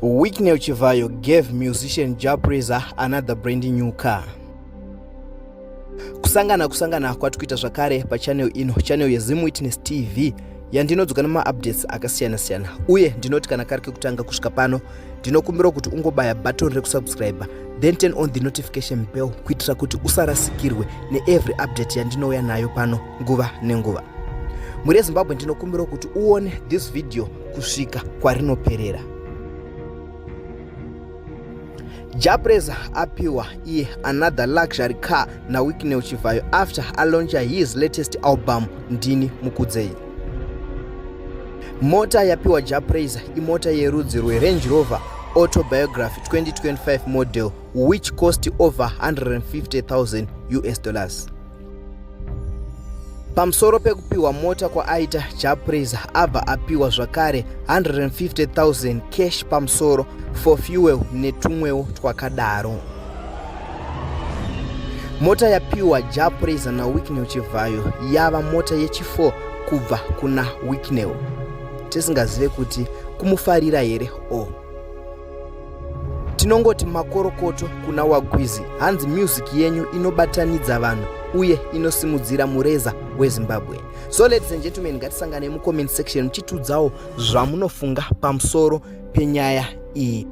Wicknell Chivayo gave musician Jah Prayzah another brand new car. Kusangana kusangana kwatikuita zvakare pachannel ino, channel yeZim Witness TV yandinodzoka nemaupdates akasiyana siyana, uye ndinoti kana kari kekutanga kusvika pano ndinokumbira kuti ungobaya button rekusubscribe then turn on the notification bell kuitira kuti usarasikirwe neevery update yandinouya nayo pano nguva nenguva. Mhuri yeZimbabwe, ndinokumbira kuti uone this video kusvika kwarinoperera. Jah Prayzah apiwa iye another luxury car naWicknell Chivayo after alauncha his latest album Ndini Mukudzei. Mota yapiwa Jah Prayzah imota yerudzi rweRange Rover Autobiography 2025 model which cost over 150,000 US dollars. Pamusoro pekupiwa mota kwaaita Jah Prayzah abva apiwa zvakare 150,000 cash pamusoro for fuel netumwewo twakadaro. Mota yapiwa Jah Prayzah naWicknell Chivayo yava mota yechi4 kubva kuna Wicknell. Tisingazive kuti kumufarira here o tinongoti makorokoto kuna Wagwizi, hanzi music yenyu inobatanidza vanhu uye inosimudzira mureza weZimbabwe. So ladies and gentlemen, ngatisangane mucomment section muchitiudzawo zvamunofunga pamusoro penyaya iyi.